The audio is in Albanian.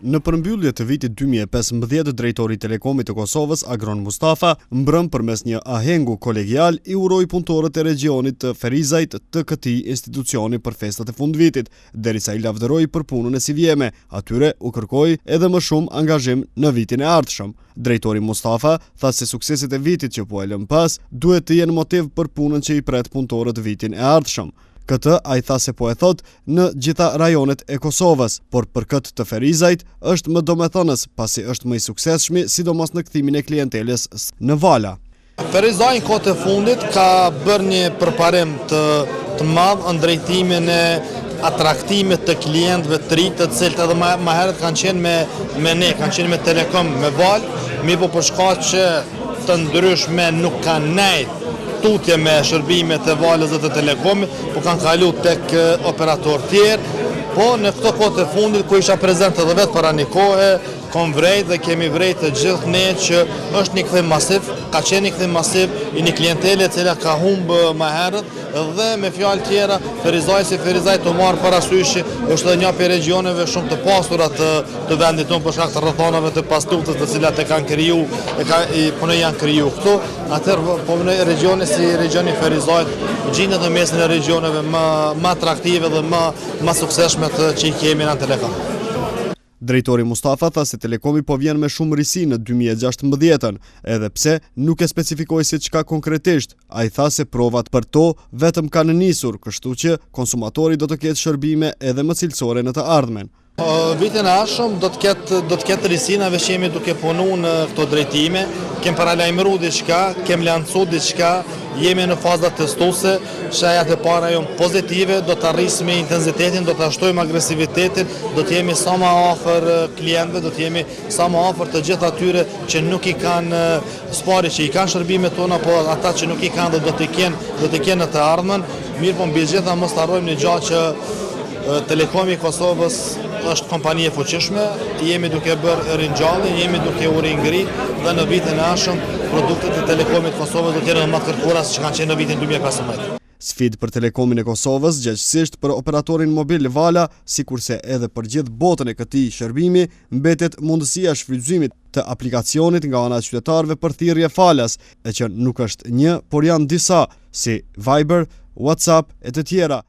Në përmbyllje të vitit 2015, drejtori i Telekomit të Kosovës, Agron Mustafa, mbrëm përmes një ahengu kolegial i uroi punëtorët e regjionit të Ferizajt të këtij institucioni për festat e fundvitit, derisa i lavdëroi për punën e sivjeme, atyre u kërkoi edhe më shumë angazhim në vitin e ardhshëm. Drejtori Mustafa tha se sukseset e vitit që po e lëmë pas duhet të jenë motiv për punën që i pret punëtorët vitin e ardhshëm. Këtë ai tha se po e thotë në gjitha rajonet e Kosovës, por për këtë të Ferizajt është më domethënës, pasi është më i suksesshmi, sidomos në kthimin e klientelës në Vala. Ferizaj në kohët e fundit ka bërë një përparim të të madh në drejtimin e atraktimit të klientëve të ri, të cilët edhe më më herët kanë qenë me me ne, kanë qenë me Telekom, me Valë, mirëpo për shkaqe të ndryshme nuk kanë nejt tutje me shërbimet e Valës dhe të Telekomit, po kanë kalu tek operatorë tjerë, po në këto kohë të fundit, ku isha prezent edhe vetë para një kohe, kom vrejt dhe kemi vrejt të gjithë ne që është një kthim masiv, ka qenë një kthim masiv i një klientele e cila ka humbë më herët dhe me fjalë tjera Ferizaj si Ferizaj të marrë parasysh është edhe një prej regjioneve shumë të pasura të të vendit tonë për shkak të rrethanave të pasluftës të cilat e kanë kriju, e ka i punë janë kriju këtu. Atëherë po mendoj regjioni si regjioni i Ferizajt gjendet në mesin e regjioneve më më atraktive dhe më më suksesshme të që i kemi në Telekom. Drejtori Mustafa tha se Telekomi po vjen me shumë risi në 2016-ën, edhe pse nuk e specifikoi se çka konkretisht, ai tha se provat për to vetëm kanë nisur, kështu që konsumatori do të ketë shërbime edhe më cilësore në të ardhmen. Vitin e ardhshëm do të ketë do të ketë risi, na veç jemi duke punu në këto drejtime, kem paralajmëru diçka, kem lancu diçka, jemi në faza testuese, shenjat e para janë pozitive, do ta rrisim intensitetin, do ta shtojmë agresivitetin, do të jemi sa më afër klientëve, do të jemi sa më afër të gjithë atyre që nuk i kanë S'pari që i kanë shërbimet tona, po ata që nuk i kanë dhe do t'i kenë, do t'i kenë në të ardhmen. Mirëpo mbi të gjitha mos të harrojmë një gjë që Telekomi i Kosovës është kompani e fuqishme, jemi duke bërë ringjalljen, jemi duke u ringrit dhe në vitin e ardhshëm produktet e Telekomit të Kosovës do të jenë edhe më të kërkuara se që kanë qenë në vitin 2015. Sfidë për Telekomin e Kosovës, gjegjësisht për operatorin mobil Vala, sikurse edhe për gjithë botën e këtij shërbimi, mbetet mundësia e shfrytëzimit të aplikacionit nga ana e qytetarëve për thirrje falas, e që nuk është një, por janë disa, si Viber, WhatsApp e të tjera.